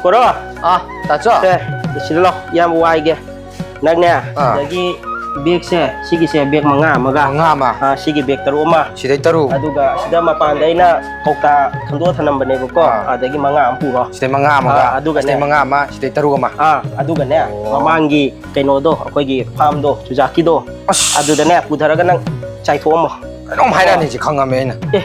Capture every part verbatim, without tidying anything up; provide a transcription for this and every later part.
ꯀꯣꯔꯣ꯫ ꯑꯥ, ꯇꯥꯆꯧ꯫ ꯁꯦ, ꯁꯤꯗ ꯂꯥꯎ, ꯏꯌꯥꯝꯕ ꯋꯥꯏꯒꯦ꯫ ꯅꯪꯅꯦ, ꯑꯥ꯫ ꯁꯤꯗꯒꯤ ꯕꯦꯒꯁꯦ, ꯁꯤꯒꯤꯁꯦ ꯕꯦꯒ ꯃꯉꯥ ꯑꯃꯒ, ꯃꯉꯥ ꯑꯃ꯫ ꯑꯥ, ꯁꯤꯒꯤ ꯕꯦꯒ ꯇꯔꯨꯛ ꯑꯃ꯫ ꯁꯤꯗꯩ ꯇꯔꯨꯛ꯫ ꯑꯗꯨꯒ ꯁꯤꯗ ꯃꯄꯥꯟꯗ ꯑꯩꯅ ꯀꯧꯇꯥ ꯈꯟꯗꯣꯛꯑ ꯊꯅꯝꯕꯅꯦꯕꯀꯣ, ꯑꯥ꯫ ꯑꯗꯒꯤ ꯃꯉꯥ ꯑꯃ ꯄꯨꯔꯣ꯫ ꯁꯤꯗꯩ ꯃꯉꯥ ꯑꯃꯒ, ꯑꯥ, ꯑꯗꯨꯒꯅꯦ꯫ ꯁꯤꯗꯩ ꯃꯉꯥ ꯑꯃ, ꯁꯤꯗꯩ ꯇꯔꯨꯛ ꯑꯃ꯫ ꯑꯥ, ꯑꯗꯨꯒꯅꯦ, ꯑꯣ꯫ ꯃꯃꯥꯡꯒꯤ ꯀꯩꯅꯣꯗꯣ, ꯑꯩꯈꯣꯏꯒꯤ ꯐꯥꯔꯝꯗꯣ, ꯆꯨꯖꯥꯛꯀꯤꯗꯣ, ꯑꯁ꯫ ꯑꯗꯨꯗꯅꯦ ꯄꯨꯊꯔꯒ ꯅꯪ ꯆꯥꯏꯊꯣꯛꯑꯝꯃꯣ꯫ ꯀꯩꯅꯣꯝ ꯍꯥꯏꯔꯛꯑꯅꯤ ꯁꯤ ꯈꯪꯉꯝꯃꯦ ꯑꯩꯅ꯫ ꯑꯦ,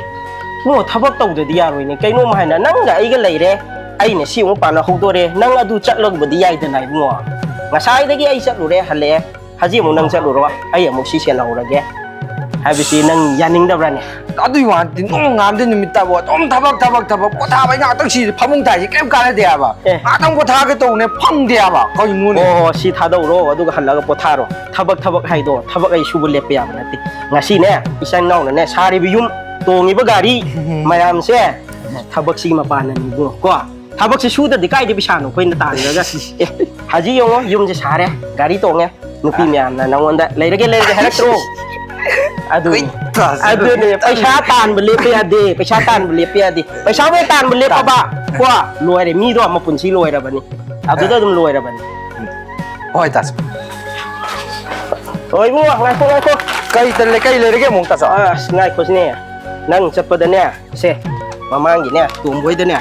ꯏꯕꯨꯡꯉꯣ, ꯊꯕꯛ ꯇꯧꯗ꯭ꯔꯗꯤ ꯌꯥꯔꯣꯏꯅꯦ꯫ ꯀꯩꯅꯣꯝ ꯍꯥꯏꯅ, ꯅꯪꯒ ꯑꯩꯒ ꯂꯩꯔꯦ, ꯑꯩꯅ ꯁꯤ ꯑꯃꯨꯛ ꯄꯥꯟꯅꯍꯧꯗꯣꯔꯦ, ꯅꯪ ꯑꯗꯨ ꯆꯠꯂꯒꯕꯨꯗꯤ ꯌꯥꯏꯗꯅ, ꯏꯕꯨꯡꯉꯣ꯫ ꯉꯁꯥꯏꯗꯒꯤ ꯑꯩ ꯆꯠꯂꯨꯔꯦ, ꯍꯜꯂꯛꯑꯦ, ꯍꯧꯖꯤꯛ ꯑꯃꯨꯛ ꯅꯪ ꯆꯠꯂꯨꯔꯣ, ꯑꯩ ꯑꯃꯨꯛ ꯁꯤ ꯁꯦꯟꯅꯍꯧꯔꯒꯦ ꯍꯥꯏꯕꯁꯤ ꯅꯪ ꯌꯥꯅꯤꯡꯗꯕ꯭ꯔꯥꯅꯦ? ꯑꯗꯨꯏ ꯋꯥꯗꯤ ꯅꯣꯡ ꯉꯥꯟꯗ ꯅꯨꯃꯤꯠ ꯇꯥꯕ ꯑꯗꯨꯝ ꯊꯕꯛ, ꯊꯕꯛ, ꯊꯕꯛ꯫ ꯄꯣꯊꯥꯕ ꯑꯩ ꯉꯥꯛꯇꯪ ꯁꯤ ꯐꯃꯨꯡ ꯊꯥꯏꯁꯤ ꯀꯩꯝ ꯀꯥꯟꯅꯗꯦ ꯍꯥꯏꯕ꯫ ꯑꯦ꯫ ꯉꯥꯛꯇꯪ ꯄꯣꯊꯥꯒꯦ ꯇꯧꯕꯅꯦ, ꯐꯪꯗꯦ ꯍꯥꯏꯕ꯫ ꯀꯩꯅꯣꯅꯦ? ꯍꯣ, ꯍꯣ, ꯁꯤ ꯊꯥꯗꯧꯔꯣ, ꯑꯗꯨꯒ ꯍꯜꯂꯒ ꯄꯣꯊꯥꯔꯣ꯫ ꯊꯕꯛ, ꯊꯕꯛ ꯍꯥꯏꯗꯣ, ꯊꯕꯛ ꯑꯩ ꯁꯨꯕ ꯂꯦꯞꯄ ꯌꯥꯕ ꯅꯠꯇꯦ꯫ ꯉꯁꯤꯅꯦ, ꯏꯆꯤꯟ ꯏꯅꯥꯎꯅꯅꯦ, ꯁꯥꯔꯤꯕ ꯌꯨꯝ, ꯇꯣꯡꯉꯤꯕ ꯒꯥꯔꯤ ꯃꯌꯥꯝꯁꯦ ꯊꯕꯛꯁꯤꯒꯤ ꯃꯄꯥꯟꯅꯅꯤ ꯏꯕꯨꯡꯉꯣ, ꯀꯣ? ꯊꯕꯛꯁꯤ ꯁꯨꯗ꯭ꯔꯗꯤ ꯀꯥꯏꯗꯩ ꯄꯩꯁꯥꯅꯣ ꯑꯩꯈꯣꯏꯅ ꯇꯥꯜꯂꯒ? ꯑꯦ, ꯍꯧꯖꯤꯛ ꯌꯦꯡꯉꯣ, ꯌꯨꯝꯁꯦ ꯁꯥꯔꯦ, ꯒꯥꯔꯤ ꯇꯣꯡꯉꯦ, ꯅꯨꯄꯤ ꯃꯌꯥꯝꯅ ꯅꯪꯉꯣꯟꯗ "ꯂꯩꯔꯒꯦ, ꯂꯩꯔꯒꯦ" ꯍꯥꯏꯔꯛꯇ꯭ꯔꯣ? ꯑꯗꯨꯅꯤ꯫ ꯀꯩ ꯇꯥꯁꯤ-, ꯑꯗꯨꯅꯦ, ꯄꯩꯁꯥ ꯇꯥꯟꯕ ꯂꯦꯞꯄ ꯌꯥꯗꯦ, ꯄꯩꯁꯥ ꯇꯥꯟꯕ ꯂꯦꯞꯄ ꯌꯥꯗꯦ꯫ ꯄꯩꯁꯥꯕꯨ ꯍꯦꯛ ꯇꯥꯟꯕ ꯂꯦꯞꯄꯕ, ꯀꯣ, ꯂꯣꯏꯔꯦ, ꯃꯤꯗꯣ ꯃꯄꯨꯟꯁꯤ ꯂꯣꯏꯔꯕꯅꯤ꯫ ꯑꯗꯨꯗ ꯑꯗꯨꯝ ꯂꯣꯏꯔꯕꯅꯤ꯫ ꯍꯣꯏ, ꯇꯥꯁꯤ꯫ ꯍꯣꯏ, ꯏꯕꯨꯡꯉꯣ, ꯉꯥꯏꯈꯣ, ꯉꯥꯏꯈꯣ꯫ ꯀꯩ ꯇ-, ꯀꯩ ꯂꯩꯔꯒꯦ ꯑꯃꯨꯛ, ꯇꯥꯆꯧ? ꯑꯁ, ꯉꯥꯏꯈꯣ ꯁꯤꯅꯦ꯫ ꯅꯪ ꯆꯠꯄꯗꯅꯦ, ꯁꯦ, ꯃꯃꯥꯡꯒꯤꯅꯦ, ꯇꯣꯝꯕꯣꯏꯗꯅꯦ,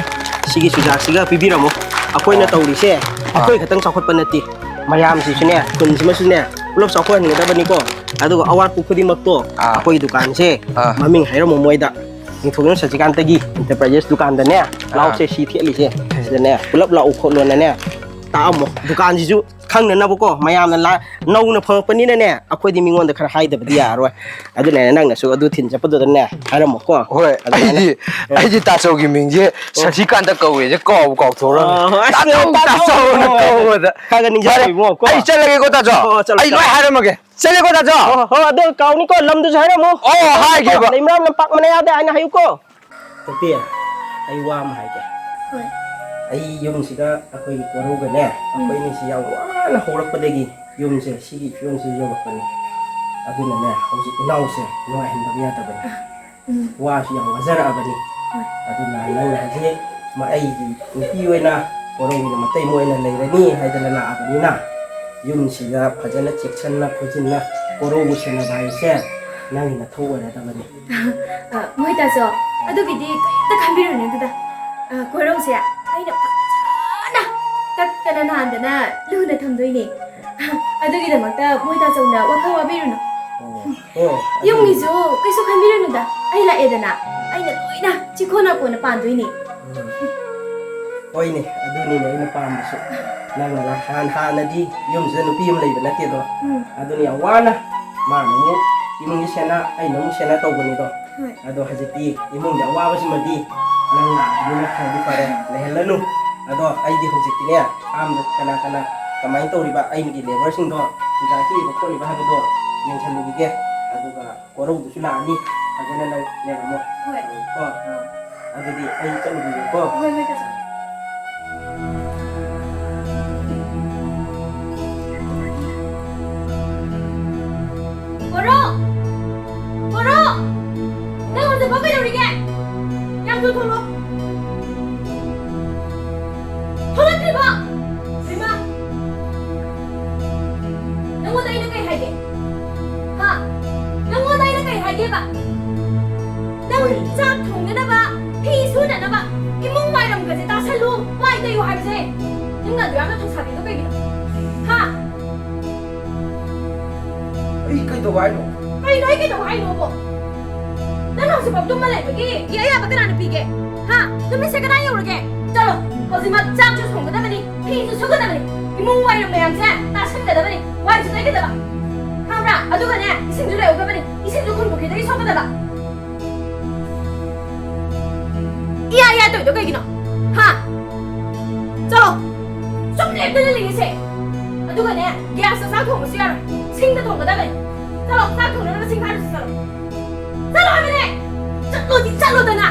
ꯁꯤꯒꯤ ꯆꯨꯖꯥꯛꯁꯤꯒ ꯄꯤꯕꯤꯔꯝꯃꯣ꯫ ꯑꯩꯈꯣꯏꯅ ꯑꯥ꯫ ꯇꯧꯔꯤꯁꯦ, ꯑꯥ꯫ ꯑꯩꯈꯣꯏ ꯈꯛꯇꯪ ꯆꯥꯎꯈꯠꯄ ꯅꯠꯇꯦ꯫ ꯃꯌꯥꯝꯁꯤꯁꯨꯅꯦ, ꯈꯨꯟꯁꯤꯃꯁꯨꯅꯦ, ꯄꯨꯂꯞ ꯆꯥꯎꯈꯠꯍꯟꯒꯗꯕꯅꯤꯀꯣ꯫ ꯑꯗꯨꯒ ꯑꯋꯥꯠꯄ ꯈꯨꯗꯤꯡꯃꯛꯇꯣ, ꯑꯥ꯫ ꯑꯩꯈꯣꯏꯒꯤ ꯗꯨꯀꯥꯟꯁꯦ ꯑꯥ꯫ ꯃꯃꯤꯡ ꯍꯥꯏꯔꯝꯃꯣ ꯃꯣꯏꯗ꯫ ꯅꯤꯡꯊꯧꯖꯝ ꯁꯆꯤꯀꯥꯟꯇꯒꯤ ꯏꯟꯇꯔꯄ꯭ꯔꯥꯏꯖꯦꯁ ꯗꯨꯀꯥꯟꯗꯅꯦ, ꯑꯥ꯫ ꯂꯥꯎꯁꯦ, ꯁꯤ ꯊꯦꯠꯂꯤꯁꯦ, ꯁꯤꯗꯅꯦ, ꯄꯨꯂꯞ ꯂꯥꯛꯎ ꯈꯣꯠꯂꯣꯅꯅꯦ, ꯇꯥꯛꯑꯝꯃꯣ꯫ ꯗꯨꯀꯥꯟꯁꯤꯁꯨ ꯈꯪꯅꯅꯕꯀꯣ, ꯃꯌꯥꯝꯅ ꯂꯥ-, ꯅꯧꯅ ꯐꯪꯉꯛꯄꯅꯤꯅꯅꯦ, ꯑꯩꯈꯣꯏꯗꯤ ꯃꯤꯉꯣꯟꯗ ꯈꯔ ꯍꯥꯏꯗꯕꯗꯤ ꯌꯥꯔꯔꯣꯏ꯫ ꯑꯗꯨꯅꯅꯦ, ꯅꯪꯅꯁꯨ ꯑꯗꯨ ꯊꯤꯟ ꯆꯠꯄꯗꯨꯗꯅꯦ, ꯍꯥꯏꯔꯝꯃꯣꯀꯣ꯫ ꯍꯣꯏ, ꯑꯗꯨꯃꯥꯏꯅ꯫ ꯑꯩꯗꯤ, ꯑꯩꯗꯤ ꯇꯥꯆꯧꯒꯤ ꯃꯤꯡꯁꯦ ꯑꯣ꯫ ꯁꯁꯤꯀꯥꯟꯇ ꯀꯧꯋꯦꯁꯦ ꯀꯥꯎꯕꯨ ꯀꯥꯎꯊꯣꯛꯔꯝꯃꯦ꯫ ꯑꯣ, ꯑꯁ, ꯇꯥꯆꯧ, ꯇꯥꯆꯧ꯫ ꯇꯥꯆꯧꯅ ꯀꯧꯕꯗ꯫ ꯈꯔ ꯈꯔ ꯅꯤꯡꯁꯤꯡꯉꯣ, ꯐꯔꯦ, ꯏꯕꯨꯡꯉꯣ, ꯀꯣ꯫ ꯑꯩ ꯆꯠꯂꯒꯦꯀꯣ, ꯇꯥꯆꯧ꯫ ꯑꯣ, ꯆꯠꯂꯣ, ꯑꯩ ꯆꯠꯂꯣ꯫ ꯂꯣꯏ ꯍꯥꯏꯔꯝꯃꯒꯦ꯫ ꯆꯠꯂꯦꯀꯣ, ꯇꯥꯆꯧ꯫ ꯍꯣ, ꯍꯣ, ꯍꯣ, ꯑꯗꯣ ꯀꯥꯎꯅꯤꯀꯣ, ꯂꯝꯗꯨꯁꯨ ꯍꯥꯏꯔꯝꯃꯨ꯫ ꯑꯣ, ꯍꯥꯏꯒꯦꯕ꯫ ꯂꯩꯃꯔꯥꯝ ꯂꯝꯄꯥꯛ ꯃꯅꯥꯛ ꯌꯥꯗꯦ ꯍꯥꯏꯅ ꯍꯥꯏꯌꯨꯀꯣ꯫ ꯅꯨꯄꯤ, ꯑꯩ ꯋꯥ ꯑꯃ ꯍꯥꯏꯒꯦ꯫ ꯍꯣꯏ꯫ ꯑꯩ ꯌꯨꯝꯁꯤꯗ ꯑꯩꯈꯣꯏꯒꯤ ꯀꯣꯔꯧꯒꯅꯦ, ꯎꯝ꯫ ꯑꯩꯈꯣꯏ ꯑꯅꯤꯁꯤ ꯌꯥꯝ ꯋꯥꯅ ꯍꯧꯔꯛꯄꯗꯒꯤ ꯌꯨꯝꯁꯦ ꯁꯤꯒꯤ ꯐꯤꯕꯝꯁꯤ ꯌꯧꯔꯛꯄꯅꯤ꯫ ꯑꯗꯨꯅꯅꯦ, ꯍꯧꯖꯤꯛ ꯏꯅꯥꯎꯁꯦ ꯅꯨꯡꯉꯥꯏꯍꯟꯗꯕ ꯌꯥꯗꯕꯅꯤ꯫ ꯎꯝ꯫ ꯋꯥꯁꯨ ꯌꯥꯝ ꯋꯥꯖꯔꯛꯑꯕꯅꯤ꯫ ꯍꯣꯏ꯫ ꯑꯗꯨꯅ ꯅꯪꯅ ꯍꯧꯖꯤꯛ ꯃ-, ꯑꯩꯒꯤ ꯅꯨꯄꯤ ꯑꯣꯏꯅ ꯀꯣꯔꯧꯒꯤꯅ ꯃꯇꯩ ꯃꯣꯏꯅ ꯂꯩꯔꯅꯤ ꯍꯥꯏꯗꯅ ꯂꯥꯛꯑꯕꯅꯤꯅ, ꯌꯨꯝꯁꯤꯗ ꯐꯖꯅ ꯆꯦꯛꯁꯤꯟꯅ ꯈꯣꯏꯖꯤꯟꯅ ꯀꯣꯔꯧꯕꯨ ꯁꯦꯟꯅꯕ ꯍꯥꯏꯁꯦ ꯅꯪꯒꯤ ꯅꯊꯧ ꯑꯣꯏꯔꯗꯕꯅꯤ꯫ ꯑ, ꯃꯣꯏ ꯇꯥꯆꯧ, ꯑꯗꯨꯒꯤꯗꯤ ꯀꯔꯤꯝꯇ ꯈꯟꯕꯤꯔꯨꯅꯨ ꯑꯗꯨꯗ꯫ ꯑ, ꯀꯣꯔꯧꯁꯦ ꯑꯩꯅ ꯐꯖꯅ ꯀꯛꯇꯅ ꯅꯥꯟꯗꯅ ꯂꯨꯅ ꯊꯝꯗꯣꯏꯅꯦ꯫ ꯑꯗꯨꯒꯤꯗꯃꯛꯇ ꯃꯣꯏ ꯇꯥꯆꯧꯅ ꯋꯥꯈꯜ ꯋꯥꯕꯤꯔꯨꯅꯨ꯫ ꯑꯣ, ꯑꯣ, ꯑꯗꯨ ꯌꯨꯝꯒꯤꯁꯨ ꯀꯩꯁꯨ ꯈꯟꯕꯤꯔꯨꯅꯨꯗ, ꯑꯩ ꯂꯥꯛꯑꯦꯗꯅ, ꯑꯩꯅ ꯂꯣꯏꯅ ꯆꯤꯛꯈꯣ ꯅꯥꯀꯣꯟꯅ ꯄꯥꯟꯗꯣꯏꯅꯦ꯫ ꯎꯝ꯫ ꯍꯣꯏꯅꯦ, ꯑꯗꯨꯅꯤꯅꯦ ꯑꯩꯅ ꯄꯥꯝꯕꯁꯨ꯫ ꯅꯪꯅ ꯍꯥꯟ-, ꯍꯥꯟꯅꯗꯤ ꯌꯨꯝꯁꯤꯗ ꯅꯨꯄꯤ ꯑꯃ ꯂꯩꯕ ꯅꯠꯇꯦꯗꯣ꯫ ꯎꯝ꯫ ꯑꯗꯨꯅ ꯌꯥꯝ ꯋꯥꯅ ꯃꯥꯅ ꯑꯃꯨꯛ ꯏꯃꯨꯡꯒꯤ ꯁꯦꯟꯅ, ꯑꯩꯅ ꯑꯃꯨꯛ ꯁꯦꯟꯅ ꯇꯧꯕꯅꯤꯗꯣ꯫ ꯍꯣꯏ꯫ ꯑꯗꯣ ꯍꯧꯖꯤꯛꯇꯤ ꯏꯃꯨꯡꯒꯤ ꯑꯋꯥꯕꯁꯤꯃꯗꯤ ꯅꯪ ꯂꯥꯛꯑꯕꯅꯤꯅ ꯈꯔꯗꯤ ꯐꯔꯦ, ꯂꯩꯍꯜꯂꯅꯨ꯫ ꯑꯗꯣ ꯑꯩꯗꯤ ꯍꯧꯖꯤꯛꯇꯤꯅꯦ, ꯐꯥꯝꯗ ꯀꯅꯥ ꯀꯅꯥ ꯀꯃꯥꯏꯅ ꯇꯧꯔꯤꯕ, ꯑꯩꯒꯤ ꯂꯦꯕꯔꯁꯤꯡꯗꯣ ꯆꯨꯖꯥꯛ ꯍꯦꯛꯏꯕ ꯈꯣꯠꯂꯤꯕ ꯍꯥꯏꯕꯗꯣ ꯌꯦꯡꯁꯜꯂꯨꯈꯤꯒꯦ꯫ ꯑꯗꯨꯒ ꯀꯣꯔꯧꯗꯨꯁꯨ ꯂꯥꯛꯑꯅꯤ, ꯐꯖꯅ ꯅꯪ ꯂꯩꯔꯝꯃꯣ꯫ ꯍꯣꯏ꯫ ꯀꯣ? ꯑꯥ꯫ ꯑꯗꯨꯗꯤ ꯑꯩ ꯆꯠꯂꯨꯈꯤꯒꯦꯀꯣ꯫ ꯍꯣꯏ, ꯍꯣꯏ, ꯇꯥꯆꯧ꯫ ꯀꯣꯔꯧ! ꯀꯣꯔꯧ! ꯅꯪ ꯍꯧꯖꯤꯛꯐꯥꯎ ꯀꯩꯗꯧꯔꯤꯒꯦ? ꯌꯥꯝ ꯊꯨ ꯊꯣꯛꯂꯛꯑꯣ꯫ ꯊꯣꯛꯂꯛꯇ꯭ꯔꯤꯕꯣ? ꯍꯩꯃꯥ! ꯅꯪꯉꯣꯟꯗ ꯑꯩꯅ ꯀꯩ ꯍꯥꯏꯒꯦ? ꯍꯥ? ꯅꯪꯉꯣꯟꯗ ꯑꯩꯅ ꯀꯩ ꯍꯥꯏꯒꯦꯕ? ꯅꯪ ꯍꯣꯏ꯫ ꯆꯥꯛ ꯊꯣꯡꯅꯅꯕ, ꯐꯤ ꯁꯨꯅꯅꯕ, ꯏꯃꯨꯡ ꯋꯥꯏꯔꯝꯒꯁꯦ ꯇꯥꯁꯜꯂꯨ, ꯋꯥꯏ ꯇꯩꯌꯨ ꯍꯥꯏꯕꯁꯦ꯫ ꯅꯪꯅ ꯑꯗꯨ ꯌꯥꯝꯅ ꯊꯧꯁꯥꯗꯦꯗꯣ ꯀꯩꯒꯤꯅꯣ? ꯍꯥ? ꯑꯩ ꯀꯩꯗꯧ ꯍꯥꯏꯅꯣ? ꯀꯩꯅꯣ ꯑꯩ ꯀꯩꯗꯧ ꯍꯥꯏꯅꯣꯕꯣ? ꯅꯪ ꯍꯧꯖꯤꯛꯐꯥꯎ ꯇꯨꯝꯃ ꯂꯩꯕꯒꯤ ꯌꯥ ꯌꯥꯕ ꯀꯅꯥꯅ ꯄꯤꯒꯦ? ꯍꯥ? ꯅꯨꯃꯤꯠꯁꯦ ꯀꯗꯥꯏ ꯌꯧꯔꯒꯦ? ꯆꯠꯂꯣ, ꯍꯧꯖꯤꯛꯃꯛ ꯆꯥꯛꯁꯨ ꯊꯣꯡꯒꯗꯕꯅꯤ, ꯐꯤꯁꯨ ꯁꯨꯒꯗꯕꯅꯤ, ꯏꯃꯨꯡ ꯋꯥꯏꯔꯝ ꯃꯌꯥꯝꯁꯦ ꯇꯥꯁꯟꯒꯗꯕꯅꯤ, ꯋꯥꯏꯁꯨ ꯇꯩꯒꯗꯕ꯫ ꯈꯪꯕ꯭ꯔꯥ? ꯑꯗꯨꯒꯅꯦ, ꯏꯁꯤꯡꯁꯨ ꯂꯩꯍꯧꯗꯕꯅꯤ, ꯏꯁꯤꯡꯁꯨ ꯈꯨꯟ ꯄꯨꯈ꯭ꯔꯤꯗꯒꯤ ꯁꯣꯛꯀꯗꯕ꯫ ꯏꯌꯥ ꯏꯌꯥ ꯇꯧꯔꯤꯗꯣ ꯀꯩꯒꯤꯅꯣ? ꯍꯥ? ꯆꯠꯂꯣ! ꯁꯨꯝ ꯂꯦꯞꯇꯅ ꯂꯩꯔꯤꯁꯦ꯫ ꯑꯗꯨꯒꯅꯦ, ꯒ꯭ꯌꯥꯁꯇ ꯆꯥꯛ ꯊꯣꯡꯕꯁꯨ ꯌꯥꯔꯣꯏ꯫ ꯁꯤꯡꯗ ꯊꯣꯡꯒꯗꯕꯅꯤ꯫ ꯆꯠꯂꯣ, ꯆꯥꯛ ꯊꯣꯡꯅꯕ ꯁꯤꯡ ꯈꯥꯏꯔꯨꯆꯣ ꯆꯠꯂꯣ꯫ ꯆꯠꯂꯣ ꯍꯥꯏꯕꯅꯦ! ꯆꯠꯂꯣꯗꯤ ꯆꯠꯂꯣꯗꯅ!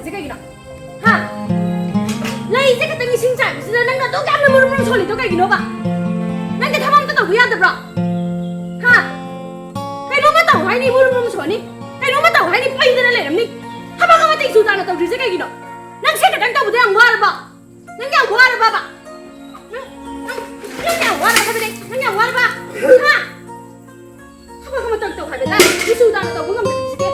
ꯁꯤ ꯀꯩꯒꯤꯅꯣ? ꯍꯥ? ꯂꯩꯁꯦ ꯈꯛꯇꯪ ꯏꯁꯤꯡ ꯆꯥꯏꯕꯁꯤꯗ ꯅꯪꯅ ꯑꯗꯨꯛ ꯌꯥꯝꯅ ꯃꯨꯔꯨꯝ ꯃꯨꯔꯨꯝ ꯁꯣꯜꯂꯤꯗꯣ ꯀꯩꯒꯤꯅꯣꯕ? ꯅꯪꯒꯤ ꯊꯕꯛ ꯑꯝꯇ ꯇꯧꯕ ꯌꯥꯗꯕ꯭ꯔꯣ? ꯍꯥ? ꯀꯩꯅꯣꯝꯃ ꯇꯧ ꯍꯥꯏꯅꯤ, ꯃꯨꯔꯨꯝ ꯃꯨꯔꯨꯝ ꯁꯣꯜꯂꯤ꯫ ꯀꯩꯅꯣꯝꯃ ꯇꯧ ꯍꯥꯏꯅꯤ, ꯄꯩꯗꯅ ꯂꯩꯔꯝꯅꯤ꯫ ꯊꯕꯛ ꯑꯃ ꯇꯤꯡꯁꯨ ꯇꯥꯅ ꯇꯧꯗ꯭ꯔꯤꯁꯦ ꯀꯩꯒꯤꯅꯣ? ꯅꯪ ꯁꯤ ꯈꯛꯇꯪ ꯇꯧꯕꯗ ꯌꯥꯝ ꯋꯥꯔꯕꯣ? ꯅꯪ ꯌꯥꯝ ꯋꯥꯔꯕꯕ? ꯅꯪ, ꯅꯪ, ꯅꯪ ꯌꯥꯝ ꯋꯥꯔꯕ ꯍꯥꯏꯕꯅꯦ? ꯅꯪ ꯌꯥꯝ ꯋꯥꯔꯕ? ꯍꯥ? ꯊꯕꯛ ꯑꯃ ꯇꯧ ꯇꯧ ꯍꯥꯏꯕꯗ ꯇꯤꯡꯁꯨ ꯇꯥꯅ ꯇꯧꯕ ꯉꯝꯗ꯭ꯔꯤꯁꯤꯗꯤ꯫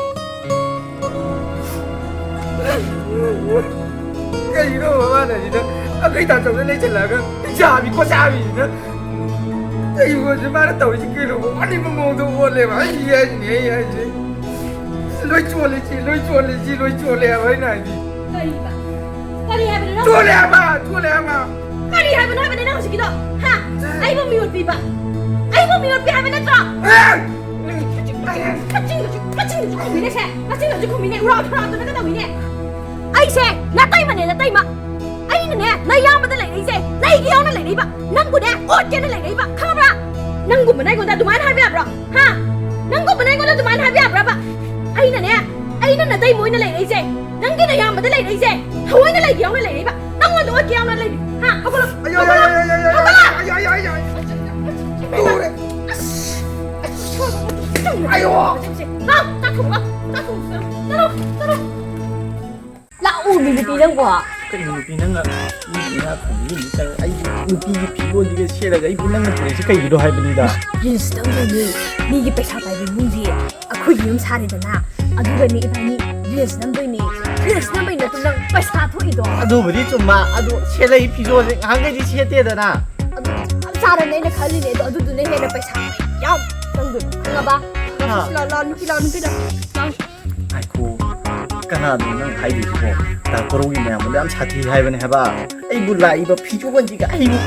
ꯀꯩꯅꯣ ꯃꯥꯅ ꯁꯤꯗ ꯑꯩꯈꯣꯏ ꯇꯥꯆꯧꯗ ꯂꯩꯁꯜꯂꯛꯑꯒ ꯆꯥꯕꯤ ꯈꯣꯠꯆꯥꯕꯤꯁꯤꯅ? ꯀꯩꯅꯣꯁꯦ ꯃꯥꯅ ꯇꯧꯔꯤꯁꯤ ꯀꯩꯅꯣ? ꯑꯣꯟꯅꯤꯡꯕ ꯃꯑꯣꯡꯗ ꯑꯣꯜꯂꯦꯕ꯫ ꯑꯩ ꯍꯥꯏꯁꯤꯅꯦ, ꯑꯩ ꯍꯥꯏꯁꯦ꯫ ꯂꯣꯏ ꯆꯣꯜꯂꯦ ꯁꯤ, ꯂꯣꯏ ꯆꯣꯜꯂꯦ ꯁꯤ, ꯂꯣꯏ ꯆꯣꯜꯂꯦ ꯍꯥꯏꯕ ꯑꯩꯅ ꯍꯥꯏꯗꯤ꯫ ꯀꯔꯤꯕ? ꯀꯔꯤ ꯍꯥꯏꯕꯅꯣ ꯅꯪ? ꯆꯣꯜꯂꯦ ꯍꯥꯏꯕ, ꯆꯣꯜꯂꯦ ꯍꯥꯏꯕ꯫ ꯀꯔꯤ ꯍꯥꯏꯕꯅꯣ ꯍꯥꯏꯕꯅꯦ ꯅꯪ ꯍꯧꯖꯤꯛꯀꯤꯗꯣ? ꯍꯥ? ꯑꯩꯕꯨ ꯃꯤꯑꯣꯠꯄꯤꯕ? ꯑꯩꯕꯨ ꯃꯤꯑꯣꯠꯄꯤ ꯍꯥꯏꯕ ꯅꯠꯇ꯭ꯔꯣ? ꯑꯦ! ꯃꯆꯤꯟ, ꯃꯆꯤꯟ, ꯃꯆꯤꯟ, ꯃꯆꯤꯟ ꯈꯨꯝꯃꯤꯅꯦ ꯁꯦ, ꯃꯆꯤꯟ ꯃꯆꯤꯟ ꯈꯨꯝꯃꯤꯅꯦ, ꯎꯔꯥꯎ ꯊꯔꯥꯎꯗꯅ ꯀꯩꯗꯧꯏꯅꯦ? ꯑꯩꯁꯦ ꯅꯇꯩꯃꯅꯦ, ꯅꯇꯩꯃ꯫ ꯑꯩꯅꯅꯦ ꯅꯌꯥꯝꯕꯗ ꯂꯩꯔꯛꯏꯁꯦ, ꯅꯩꯒꯦ ꯌꯥꯎꯅ ꯂꯩꯔꯛꯏꯕ, ꯅꯪꯕꯨꯅꯦ ꯑꯣꯠꯀꯦꯅ ꯂꯩꯔꯛꯏꯕ, ꯈꯪꯉꯕ꯭ꯔꯥ? ꯅꯪꯒꯨꯝꯕꯅ ꯑꯩꯉꯣꯟꯗ ꯑꯗꯨꯃꯥꯏꯅ ꯍꯥꯏꯕ ꯌꯥꯕ꯭ꯔꯣ? ꯍꯥ? ꯅꯪꯒꯨꯝꯕꯅ ꯑꯩꯉꯣꯟꯗ ꯑꯗꯨꯃꯥꯏꯅ ꯍꯥꯏꯕ ꯌꯥꯕ꯭ꯔꯕ? ꯑꯩꯅꯅꯦ, ꯑꯩꯅ ꯅꯇꯩꯃ ꯑꯣꯏꯅ ꯂꯩꯔꯛꯏꯁꯦ, ꯅꯪꯒꯤ ꯅꯌꯥꯝꯕꯗ ꯂꯩꯔꯛꯏꯁꯦ, ꯊꯑꯣꯏꯅ ꯂꯩꯒꯦ ꯌꯥꯎꯅ ꯂꯩꯔꯛꯏꯕ, ꯅꯪꯉꯣꯟꯗ ꯑꯣꯠꯀꯦ ꯌꯥꯎꯅ ꯂꯩꯔꯤ꯫ ꯍꯥ? ꯍꯧꯒꯠꯂꯣ, ꯑꯌꯣ, ꯍꯧꯒꯠꯂꯣ, ꯑꯌꯣ, ꯑꯌꯣ, ꯑꯌꯣ, ꯍꯧꯒꯠꯂꯣ! ꯑꯌꯣ, ꯑꯌꯣ, ꯑꯌꯣ, ꯑꯌꯣ, ꯑꯌꯣ, ꯇꯨꯔꯦ꯫ ꯑꯁ! ꯑꯌꯣ! ꯂꯥꯛꯑꯣ, ꯆꯥꯛ ꯊꯣꯡꯉꯣ, ꯆꯥꯛ ꯊꯣꯡꯉꯣ, ꯆꯠꯂꯣ, ꯆꯠꯂꯣ꯫ ꯂꯥꯛꯑꯣ, ꯅꯨꯄꯤ ꯅꯪꯕꯣ꯫ ꯀꯩꯅꯣ ꯅꯨꯄꯤ ꯅꯪꯅ ꯃꯤꯒꯤ ꯏꯅꯥꯛ ꯈꯨꯟꯕ ꯌꯨꯝꯗ ꯆꯪꯉ ꯑꯩꯒꯤ ꯅꯨꯄꯤꯒꯤ ꯐꯤꯔꯣꯜꯁꯤꯒ ꯁꯦꯠꯂꯒ ꯑꯩꯕꯨ ꯅꯪꯅ ꯄꯨꯔꯛꯏꯁꯦ ꯀꯩꯒꯤꯅꯣ ꯍꯥꯏꯕꯅꯤꯗ? ꯔꯤꯜꯁ ꯅꯝꯗꯣꯏꯅꯦ꯫ ꯃꯤꯒꯤ ꯄꯩꯁꯥ ꯄꯥꯏꯕ ꯏꯃꯨꯡꯁꯦ ꯑꯩꯈꯣꯏꯒꯤ ꯌꯨꯝ ꯁꯥꯔꯦꯗꯅ, ꯑꯗꯨꯒꯅꯦ ꯏꯕꯥꯅꯤ ꯔꯤꯜꯁ ꯅꯝꯗꯣꯏꯅꯦ꯫ ꯔꯤꯜꯁ ꯅꯝꯕꯩ ꯅꯠꯇ꯭ꯔꯣ ꯅꯪ ꯄꯩꯁꯥ ꯊꯣꯛꯏꯗꯣ? ꯑꯗꯨꯕꯨꯗꯤ ꯆꯨꯝꯕ, ꯑꯗꯨ ꯁꯦꯠꯂꯛꯏ ꯐꯤꯖꯣꯜꯁꯦ ꯉꯍꯥꯟꯈꯩꯗꯤ ꯁꯦꯠꯇꯦꯗꯅ꯫ ꯑꯗꯨ ꯆꯞ ꯆꯥꯔꯅꯦ ꯑꯩꯅ ꯈꯜꯂꯤꯅꯦ, ꯑꯗꯣ ꯑꯗꯨꯗꯨꯅ ꯍꯦꯟꯅ ꯄꯩꯁꯥ ꯌꯥꯝ ꯆꯪꯗꯣꯏꯕ, ꯈꯪꯉꯕ? ꯍꯥ꯫ ꯂꯥꯛꯑꯣ, ꯂꯥꯛꯑꯣ, ꯅꯨꯄꯤ ꯂꯥꯛꯑꯣ, ꯅꯨꯄꯤ ꯂꯥꯛꯑꯣ꯫ ꯉꯥꯏꯈꯣ, ꯀꯅꯥꯅꯣ ꯅꯪ ꯍꯥꯏꯗꯣꯏꯁꯤꯕꯣ? ꯗꯥ ꯀꯣꯔꯧꯒꯤ ꯃꯌꯥꯝꯕꯗꯣ ꯌꯥꯝ ꯁꯥꯊꯤ ꯍꯥꯏꯕꯅꯦ ꯍꯥꯏꯕ꯫ ꯑꯩꯕꯨ ꯂꯥꯛꯏꯕ ꯐꯤꯖꯣꯜꯁꯤꯒ ꯑꯩꯕꯨ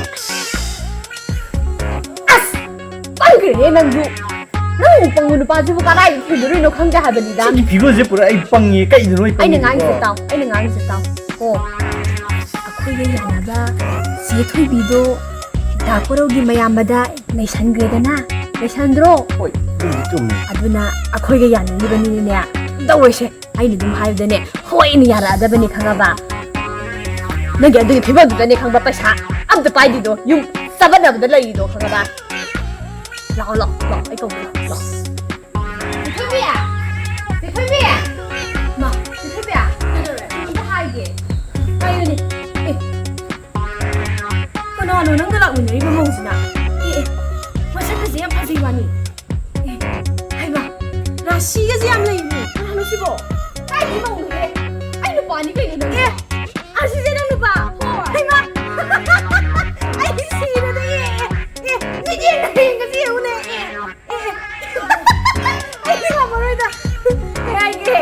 ꯑꯁ! ꯄꯪꯈ꯭ꯔꯦꯍꯦ ꯅꯪꯁꯨ! ꯅꯪ ꯄꯪꯕ ꯅꯨꯄꯥꯁꯤꯕꯨ ꯀꯗꯥꯏꯗ ꯊꯦꯡꯅꯔꯨꯏꯅꯣ ꯈꯪꯗꯦ ꯍꯥꯏꯕꯅꯤꯗ꯫ ꯁꯤꯒꯤ ꯐꯤꯕꯝꯁꯦ ꯄꯨꯔꯥ ꯑꯩ ꯄꯪꯉꯦ꯫ ꯀꯩꯅꯣ ꯅꯣꯏ ꯑꯩꯅ ꯄꯪꯉꯤꯁꯤꯕꯣ? ꯉꯥꯡꯉꯤꯁꯦ ꯇꯥꯎ, ꯑꯩꯅ ꯉꯥꯡꯉꯤꯁꯦ ꯇꯥꯎ꯫ ꯀꯣ, ꯑꯩꯈꯣꯏꯒ ꯌꯥꯅꯕ ꯆꯦ ꯊꯣꯏꯕꯤꯗꯣ ꯗꯥ ꯀꯣꯔꯧꯒꯤ ꯃꯌꯥꯝꯕꯗ ꯅꯩꯁꯟꯈ꯭ꯔꯦꯗꯅ, ꯅꯩꯁꯟꯗ꯭ꯔꯣ? ꯍꯣꯏ, ꯑꯗꯨꯕꯨꯗꯤ ꯆꯨꯝꯃꯦ꯫ ꯑꯗꯨꯅ ꯑꯩꯈꯣꯏꯒ ꯌꯥꯅꯔꯤꯕꯅꯤꯅꯅꯦ, ꯇꯧꯔꯣꯏꯁꯦ꯫ ꯑꯩꯅ ꯑꯗꯨꯝ ꯍꯥꯏꯕꯗꯅꯦ ꯍꯣꯏꯅ ꯌꯥꯔꯛꯑꯗꯕꯅꯤ, ꯈꯪꯉꯕ? ꯅꯪꯒꯤ ꯑꯗꯨꯒꯤ ꯐꯤꯕꯝꯗꯨꯗꯅꯦ, ꯈꯪꯕ, ꯄꯩꯁꯥ ꯑꯝꯇ ꯄꯥꯏꯗꯤꯗꯣ, ꯌꯨꯝ ꯆꯥꯕꯟꯅꯕꯗ ꯂꯩꯔꯤꯗꯣ, ꯈꯪꯉꯕ? ꯂꯥꯛꯑꯣ, ꯂꯥꯛꯑꯣ, ꯂꯥꯛꯑꯣ, ꯑꯩ ꯀꯧꯒꯦ, ꯂꯥꯛꯑꯣ, ꯂꯥꯛꯑꯣ꯫ ꯆꯦꯊꯣꯏꯕꯤ! ꯆꯦꯊꯣꯏꯕꯤ! ꯃꯥ, ꯆꯦꯊꯣꯏꯕꯤ! ꯀꯩꯗꯧꯔꯦ? ꯑꯝꯇ ꯍꯥꯏꯒꯦ꯫ ꯀꯩꯅꯣꯅꯦ? ꯑꯦ, ꯀꯅꯥꯅꯣ ꯅꯪꯒ ꯂꯥꯛꯃꯤꯟꯅꯔꯤꯕ ꯃꯧꯁꯤꯅ? ꯑꯦ, ꯑꯦ, ꯃꯁꯛꯀꯁꯦ ꯌꯥꯝ ꯐꯖꯩ ꯋꯥꯅꯤ꯫ ꯑꯦ, ꯍꯩꯃꯥ, ꯔꯥꯁꯤꯒꯁꯦ ꯌꯥꯝ ꯂꯩꯅꯦ꯫ ꯀꯅꯥꯅꯣ ꯁꯤꯕꯣ? ꯀꯥꯏꯗꯩ ꯃꯧꯅꯣꯍꯦ? ꯑꯩ ꯅꯨꯄꯥꯅꯤ ꯀꯩꯅꯣ ꯅꯪꯕꯣ꯫ ꯑꯦ, ꯑꯁꯤꯁꯦ ꯅꯪ ꯅꯨꯄꯥ? ꯍꯣꯏ꯫ ꯍꯩꯃꯥ! ꯑꯩꯗꯤ ꯁꯤꯔꯦꯗ, ꯑꯦ, ꯑꯦ, ꯑꯦ, ꯃꯤꯠꯌꯦꯡ ꯅꯥꯌꯦꯡꯒꯁꯦ ꯌꯦꯡꯉꯨꯅꯦ, ꯑꯦ꯫ ꯑꯦ, ꯑꯩꯗꯤ ꯉꯝꯃꯔꯣꯏꯗ꯫ ꯀꯩ ꯍꯥꯏꯒꯦ?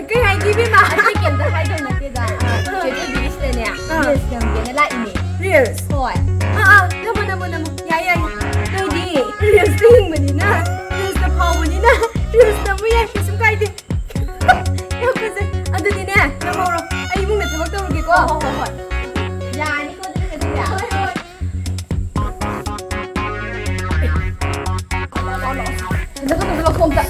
ꯀꯩ ꯍꯥꯏꯒꯦ, ꯏꯕꯦꯝꯃ? ꯑꯇꯩ ꯀꯩꯝꯇ ꯍꯥꯏꯗꯧ ꯅꯠꯇꯦꯗ꯫ ꯑꯥ꯫ ꯆꯦ ꯊꯣꯏꯕꯤꯒꯤꯁꯤꯗꯅꯦ, ꯑꯥ꯫ Reels ꯅꯝꯒꯦꯅ ꯂꯥꯛꯏꯅꯦ꯫ Reels? ꯍꯣꯏ꯫ ꯑꯥ, ꯑꯥ, ꯅꯝꯃꯣ, ꯅꯝꯃꯣ, ꯅꯝꯃꯣ꯫ ꯌꯥꯏ, ꯌꯥꯏ꯫ ꯅꯣꯏꯗꯤ Reels ꯇ ꯍꯤꯡꯕꯅꯤꯅ, Reels ꯇ ꯐꯥꯎꯕꯅꯤꯅ, Reels ꯅꯝꯕ ꯌꯥꯏ, ꯀꯩꯁꯨꯝ ꯀꯥꯏꯗꯦ꯫ ꯌꯥꯝ ꯐꯖꯩ꯫ ꯑꯗꯨꯗꯤꯅꯦ, ꯅꯝꯍꯧꯔꯣ꯫ ꯑꯩ ꯏꯃꯨꯡꯗ ꯊꯕꯛ ꯇꯧꯔꯨꯒꯦꯀꯣ꯫ ꯍꯣꯏ, ꯍꯣꯏ, ꯍꯣꯏ, ꯍꯣꯏ꯫ ꯌꯥꯔꯅꯤꯀꯣ, ꯑꯗꯨꯗꯤ ꯉꯁꯤꯗꯤ? ꯍꯣꯏ, ꯍꯣꯏ꯫ ꯁꯤꯗ ꯀꯩꯅꯣꯗꯣ ꯂꯧꯊꯣꯛ ꯑꯝꯇ꯫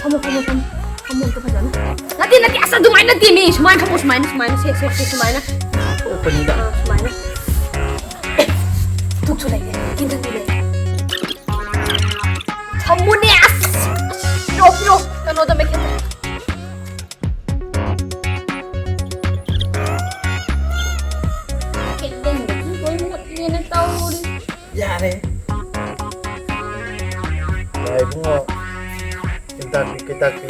ꯐꯝꯃꯣ, ꯐꯝꯃꯣ, ꯐꯝꯃꯣ꯫ ꯐꯝꯃꯣ ꯑꯝꯇ ꯐꯖꯅ꯫ ꯅꯠꯇꯦ, ꯅꯠꯇꯦ, ꯑꯁ, ꯑꯗꯨꯃꯥꯏꯅ ꯅꯠꯇꯦ, ꯃꯤ꯫ ꯁꯨꯃꯥꯏꯅ ꯐꯝꯃꯣ, ꯁꯨꯃꯥꯏꯅ, ꯁꯨꯃꯥꯏꯅ꯫ ꯁꯦ, ꯁꯦ, ꯁꯦ, ꯁꯨꯃꯥꯏꯅ꯫ ꯊꯣꯛꯄꯅꯤꯗ꯫ ꯑꯥ, ꯁꯨꯃꯥꯏꯅ꯫ ꯗꯨꯛꯁꯨ ꯂꯩꯔꯦ, ꯀꯦꯟꯗꯜꯁꯨ ꯂꯩꯔꯦ꯫ ꯐꯝꯃꯨꯅꯦ, ꯑꯁ! ꯄꯤꯔꯣ, ꯄꯤꯔꯣ꯫ ꯀꯩꯅꯣꯗꯣ ꯃꯦꯈꯦꯠꯇꯣ꯫ ꯀꯦꯟꯗꯜꯒꯁꯨ ꯂꯣꯏ ꯃꯨꯠꯂꯦꯅ ꯇꯧꯔꯤ꯫ ꯌꯥꯔꯦ꯫ ꯌꯥꯔꯦ ꯏꯕꯨꯡꯉꯣ꯫ ꯀꯦꯟꯇꯥꯛꯄꯤ, ꯀꯦꯟꯇꯥꯛꯄꯤ꯫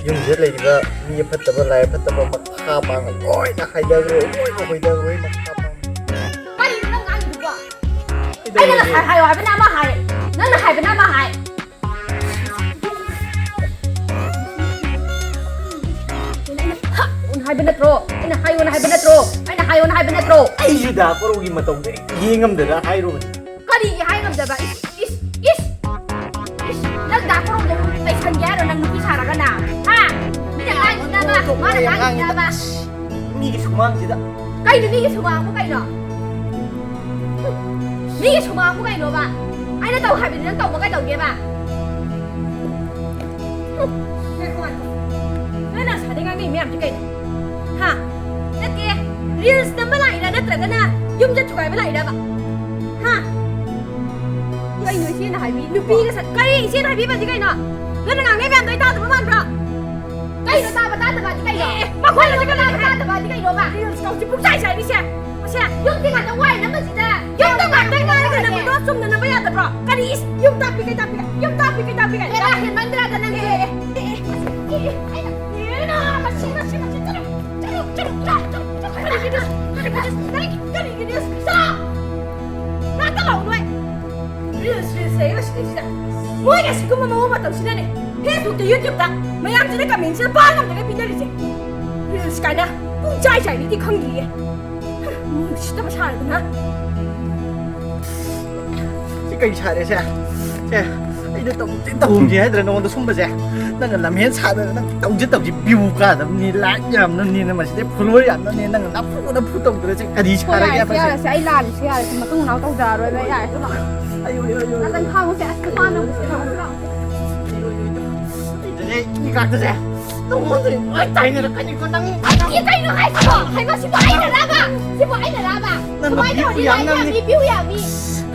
ꯌꯨꯝꯁꯤꯗ ꯂꯩꯔꯤꯕ ꯃꯤ ꯑꯐꯠꯇꯕ, ꯂꯥꯏ ꯑꯐꯠꯇꯕ ꯃꯈꯥ ꯄꯥꯡꯅ ꯂꯣꯏꯅ ꯍꯥꯏꯗꯈ꯭ꯔꯣ, ꯂꯣꯏꯅ ꯍꯣꯏꯗꯈ꯭ꯔꯣ ꯃꯈꯥ ꯄꯥꯡꯅ꯫ ꯀꯔꯤꯅꯣ ꯅꯪ ꯉꯥꯡꯉꯤꯗꯨꯕꯣ? ꯑꯩꯅ ꯀꯩꯗꯧꯔꯒꯦ? ꯉꯁꯥꯏ ꯍꯥꯏꯌꯣ ꯍꯥꯏꯕꯅ ꯑꯃ ꯍꯥꯏ, ꯅꯪꯅ ꯍꯥꯏꯕꯅ ꯑꯃ ꯍꯥꯏ꯫ ꯑꯩꯅ ꯍꯥꯏꯌꯣꯅ ꯍꯥꯏꯕ ꯅꯠꯇ꯭ꯔꯣ? ꯑꯩꯅ ꯍꯥꯏꯌꯣꯅ ꯍꯥꯏꯕ ꯅꯠꯇ꯭ꯔꯣ? ꯑꯩꯅ ꯍꯥꯏꯌꯣꯅ ꯍꯥꯏꯕ ꯅꯠꯇ꯭ꯔꯣ? ꯑꯩꯁꯨ ꯗꯥ ꯀꯣꯔꯧꯒꯤ ꯃꯇꯧꯗꯣ ꯌꯦꯡꯉꯝꯗꯅ ꯍꯥꯏꯔꯨꯕꯅꯤ꯫ ꯀꯔꯤꯒꯤ ꯍꯥꯏ ꯉꯝꯗꯕ? ꯏꯁ, ꯏꯁ, ꯏꯁ! ꯏꯁ! ꯅꯪ ꯗꯥ ꯀꯣꯔꯧꯗꯣ ꯂꯩꯁꯟꯒꯦ ꯍꯥꯏꯔꯣ, ꯅꯪ ꯅꯨꯄꯤ ꯁꯥꯔꯒꯅ? ꯍꯥ? ꯃꯤꯅ ꯉꯥꯡꯉꯤꯁꯤꯅ ꯑꯃ, ꯃꯥꯅ ꯉꯥꯡꯉꯤꯁꯤꯅ ꯑꯃ꯫ ꯃꯤꯒꯤ ꯁꯨꯃꯥꯡꯁꯤꯗ꯫ ꯀꯩꯅꯣ ꯃꯤꯒꯤ ꯁꯨꯃꯥꯡꯕꯨ ꯀꯩꯅꯣ? ꯃꯤꯒꯤ ꯁꯨꯃꯥꯡꯕꯨ ꯀꯩꯅꯣꯕ? ꯑꯩꯅ ꯇꯧ ꯍꯥꯏꯕꯗꯤ ꯅꯪ ꯇꯧꯕ ꯀꯩꯗꯧꯒꯦꯕ? ꯀꯩꯅꯣ? ꯍꯥ? ꯅꯠꯇꯦ, reels ꯅꯝꯕ ꯂꯥꯛꯏꯔꯥ ꯅꯠꯇ꯭ꯔꯒꯅ ꯌꯨꯝꯗ ꯊꯨꯒꯥꯏꯕ ꯂꯥꯛꯏꯔꯕ? ꯍꯥ? ꯀꯩꯅꯣ ꯏꯆꯦꯅ ꯍꯥꯏꯕꯤꯔꯤꯗꯨꯕꯣ? ꯅꯨꯄꯤꯒ ꯁꯥ-, ꯀꯔꯤ ꯏꯆꯦꯅ ꯍꯥꯏꯕꯤꯕꯗꯤ ꯀꯩꯅꯣ? ꯅꯪꯅ ꯉꯥꯡꯅꯩ ꯃꯌꯥꯝꯗꯣ ꯑꯩ ꯇꯥꯗꯕ ꯃꯥꯟꯕ꯭ꯔꯣ? ꯀꯩꯅꯣ ꯇꯥꯕ ꯇꯥꯗꯕꯗꯤ ꯀꯩꯅꯣ? ꯑꯦ, ꯑꯦ, ꯃꯈꯣꯏꯅ ꯀꯩꯅꯣ ꯇꯥꯕ ꯇꯥꯗꯕꯗꯤ ꯀꯩꯅꯣꯕ? Reels ꯀꯧꯁꯤ ꯄꯨꯡꯆꯥꯏ ꯆꯥꯏꯔꯤꯁꯦ꯫ ꯃꯁꯦ꯫ ꯌꯨꯝꯗꯤ ꯉꯥꯛꯇ ꯋꯥꯏ ꯅꯝꯕꯁꯤꯗ ꯌꯨꯝꯗ ꯉꯥꯛꯇ ꯉꯥꯏꯔꯒ ꯅꯝꯕꯗꯣ ꯆꯨꯝꯅ ꯅꯝꯕ ꯌꯥꯗꯕ꯭ꯔꯣ? ꯀꯔꯤ ꯏꯁ-, ꯌꯨꯝ ꯇꯥꯛꯄꯤ ꯀꯩ ꯇꯥꯛꯄꯤ? ꯌꯨꯝ ꯇꯥꯛꯄꯤ ꯀꯩ ꯇꯥꯛꯄꯤ ꯀꯩ? ꯍꯦꯔꯥ, ꯍꯦꯟꯃꯟꯗ꯭ꯔꯥ ꯑꯗ ꯅꯪꯗꯤ? ꯑꯦ, ꯑꯦ, ꯑꯦ, ꯑꯦ, ꯑꯦ, ꯑꯦ, ꯑꯦ, ꯃꯁꯤ, ꯃꯁꯤ, ꯃꯁꯤ, ꯆꯠꯂꯣ, ꯆꯠꯂꯣ, ꯆꯠꯂꯣ, ꯆꯠꯂꯣ, ꯆꯠꯂꯣ, ꯀꯔꯤꯒꯤ news? ꯀꯔꯤꯒꯤ news? ꯀꯔꯤꯒꯤ news? ꯆꯠꯂꯣ! ꯉꯥꯛꯇ ꯂꯥꯛꯑꯣ ꯅꯣꯏ! Reels, reels ꯂꯩꯔꯒ ꯁꯤꯗꯩꯁꯤꯗ ꯃꯣꯏꯅ ꯁꯤꯒꯨꯝꯕ ꯃꯑꯣꯡ ꯃꯇꯧꯁꯤꯅꯅꯦ Facebookꯇ, YouTubeꯇ ꯃꯌꯥꯝꯁꯤꯅ commentꯁꯤꯗ ꯄꯥ ꯉꯝꯗꯒꯩ ꯄꯤꯅꯔꯤꯁꯦ꯫ Reels ꯀꯥꯏꯅ ꯄꯨꯡꯆꯥꯏ ꯆꯥꯏꯕꯤꯗꯤ ꯈꯪꯗ꯭ꯔꯤꯌꯦ꯫ ꯃꯣꯏ ꯎꯁꯤꯠꯇꯕ ꯁꯥꯔꯗꯅ꯫ ꯁꯤ ꯀꯩ ꯁꯥꯔꯦ ꯁꯦ? ꯁꯦ, ꯑꯩꯅ ꯇꯧꯁꯦ ꯇꯧꯍꯟꯒꯦ ꯍꯥꯏꯗ꯭ꯔꯥ ꯅꯉꯣꯟꯗ ꯁꯨꯝꯕꯁꯦ? ꯅꯪꯅ ꯂꯝꯍꯦꯟ ꯁꯥꯗꯅ ꯅꯪ ꯇꯧꯁꯦ ꯇꯧꯁꯦ view ꯀꯥꯗꯕꯅꯤ, like ꯌꯥꯝꯅꯕꯅꯤ, ꯅꯪ ꯃꯁꯤꯗꯩ follower ꯌꯥꯝꯅꯕꯅꯤ, ꯅꯪꯅ ꯅꯝꯐꯨ ꯅꯝꯐꯨ ꯇꯧꯗꯅ ꯁꯤ ꯀꯔꯤ ꯍꯣꯏ, ꯁꯥꯔꯒꯦ ꯌꯥꯔꯦꯁꯦ, ꯃꯁꯤ? ꯌꯥꯔꯦꯁꯦ, ꯑꯩ ꯂꯥꯜꯂꯤꯁꯦ ꯌꯥꯔꯦꯁꯦ, ꯃꯇꯨꯡ ꯃꯅꯥꯎ ꯇꯧꯖꯔꯔꯣꯏꯕ, ꯌꯥꯔꯦ, ꯆꯠꯂꯣ꯫ ꯑꯌꯣ, ꯑꯌꯣ, ꯑꯌꯣ, ꯑꯌꯣ꯫ ꯉꯥꯛꯇꯪ ꯈꯥꯡꯉꯨꯁꯦ, ꯑꯁ, ꯅꯨꯄꯥꯅ ꯑꯃꯨꯛ ꯁꯤꯟꯅꯔꯛꯇ꯭ꯔꯣ? ꯑꯗꯨꯅꯦ, ꯃꯤ ꯉꯥꯛꯇꯁꯦ ꯅꯉꯣꯟꯗ ꯂꯣꯏ ꯇꯥꯏꯅꯔꯛꯀꯅꯤꯀꯣ, ꯅꯪ, ꯅꯪ꯫ ꯏ, ꯀꯩꯅꯣ ꯍꯥꯏꯁꯤꯕꯣ? ꯍꯩꯃꯥ, ꯁꯤꯕꯨ ꯑꯩꯅ ꯂꯥꯕ? ꯁꯤꯕꯨ ꯑꯩꯅ ꯂꯥꯕ? ꯅꯪ ꯀꯃꯥꯏꯅ ꯅꯨꯄꯤ ꯇꯧꯔꯗꯤ ꯌꯥꯝ ꯂꯥꯏ ꯅꯪꯅꯤ꯫ ꯌꯥꯝꯃꯤ, ꯄꯤꯌꯨ ꯌꯥꯝꯃꯤ?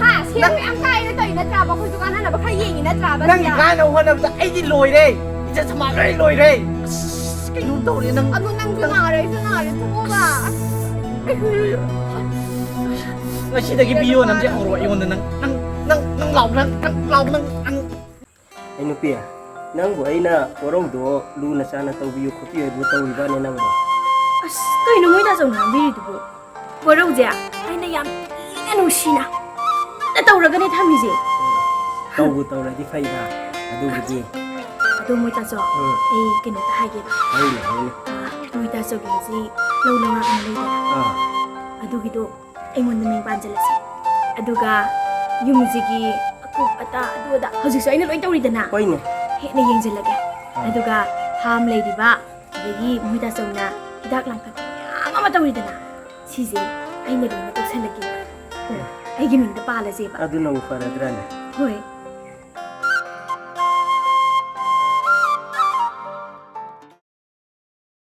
ꯍꯥ, ꯁꯦꯟ ꯅꯪ ꯌꯥꯝ ꯀꯥꯏꯅ ꯇꯧꯔꯤ ꯅꯠꯇ꯭ꯔꯥꯕ? ꯑꯩꯈꯣꯏꯁꯨ ꯀꯥꯟꯅꯅꯕ ꯈꯔ ꯌꯦꯡꯉꯤ ꯅꯠꯇ꯭ꯔꯥꯕ ꯅꯪꯒꯤ ꯁꯤꯗ? ꯀꯥꯟꯅꯕ ꯍꯣꯠꯅꯕꯗ ꯑꯩꯗꯤ ꯂꯣꯏꯔꯦ꯫ ꯏꯖꯠ ꯁꯃꯥꯟ ꯂꯣꯏ ꯂꯣꯏꯔꯦ꯫ ꯑꯁ, ꯀꯩꯅꯣꯝ ꯇꯧꯔꯦ ꯅꯪ꯫ ꯑꯗꯣ ꯅꯪꯁꯨ ꯅꯪ ꯅꯥꯔꯦ, ꯑꯩꯁꯨ ꯅꯥꯔꯦ, ꯊꯣꯛꯑꯣꯕ꯫ ꯑꯁ, ꯑꯩ ꯉꯁꯤꯗꯒꯤ ꯄꯤꯌꯣ ꯅꯝꯁꯦ ꯍꯧꯔꯣ ꯑꯩꯉꯣꯟꯗ ꯅꯪ, ꯅꯪ, ꯅꯪ, ꯅꯪ ꯂꯥꯎ, ꯅꯪ, ꯅꯪ ꯂꯥꯎ, ꯅꯪ, ꯅꯪ꯫ ꯑꯩ ꯅꯨꯄꯤ, ꯅꯪꯕꯨ ꯑꯩꯅ ꯋꯥꯔꯧꯗꯣ ꯂꯨꯅ ꯆꯥꯟꯅ ꯇꯧꯕꯤꯌꯨ ꯈꯣꯠꯄꯤꯌꯨ ꯍꯥꯏꯕꯗꯨ ꯇꯧꯔꯤꯕꯅꯦ ꯅꯪꯕꯨ? ꯑꯁ, ꯀꯩꯅꯣ ꯃꯣꯏ ꯗꯥꯆꯧꯅ ꯉꯥꯡꯕꯤꯔꯤꯗꯨꯕꯨ? ꯋꯥꯔꯧꯁꯦ ꯑꯩꯅ ꯌꯥꯝ ꯊꯤꯅ ꯅꯨꯡꯁꯤꯅ ꯇꯧꯔꯒꯅꯦ ꯊꯝꯃꯤꯁꯦ꯫ ꯇꯧꯕꯨ ꯇꯧꯔꯗꯤ ꯐꯩꯗ, ꯑꯗꯨꯕꯨꯗꯤ꯫ ꯑꯗꯣ ꯃꯣꯏ ꯇꯥꯆꯧ, ꯎꯝ꯫ ꯑꯩ ꯀꯩꯅꯣꯝꯇ ꯍꯥꯏꯒꯦꯕ꯫ ꯍꯥꯏꯌꯨꯅꯦ, ꯍꯥꯏꯌꯨꯅꯦ꯫ ꯑꯥ, ꯃꯣꯏ ꯇꯥꯆꯧꯒꯤ ꯍꯧꯖꯤꯛ ꯂꯧ ꯂꯧꯔꯥꯛ ꯑꯃ ꯂꯩꯗꯅ꯫ ꯑꯥ꯫ ꯑꯗꯨꯒꯤꯗꯣ ꯑꯩꯉꯣꯟꯗ ꯃꯤꯡ ꯄꯥꯟꯖꯜꯂꯁꯤ꯫ ꯑꯗꯨꯒ ꯌꯨꯝꯁꯤꯒꯤ ꯑꯀꯨꯞ ꯑꯇꯥ ꯑꯗꯨ ꯑꯗꯥ ꯍꯧꯖꯤꯛꯁꯨ ꯑꯩꯅ ꯂꯣꯏ ꯇꯧꯔꯤꯗꯅ꯫ ꯍꯣꯏꯅꯦ꯫ ꯍꯦꯟꯅ ꯌꯦꯡꯁꯤꯜꯂꯒꯦ꯫ ꯑꯥ꯫ ꯑꯗꯨꯒ ꯐꯥꯝ ꯂꯩꯔꯤꯕ, ꯑꯗꯒꯤ ꯃꯣꯏ ꯇꯥꯆꯧꯅ ꯍꯤꯗꯥꯛ ꯂꯥꯡꯊꯛ ꯃꯌꯥꯝ ꯑꯃ ꯇꯧꯔꯤꯗꯅ꯫ ꯁꯤꯁꯦ ꯑꯩꯅ ꯂꯣꯏꯅ ꯇꯧꯁꯜꯂꯒꯦ꯫ ꯑꯦ꯫ ꯑꯩꯒꯤ ꯃꯤꯡꯗ ꯄꯥꯜꯂꯁꯦꯕ꯫ ꯑꯗꯨꯅꯕꯨ ꯐꯔꯗ꯭ꯔꯥꯅꯦ? ꯍꯣꯏ꯫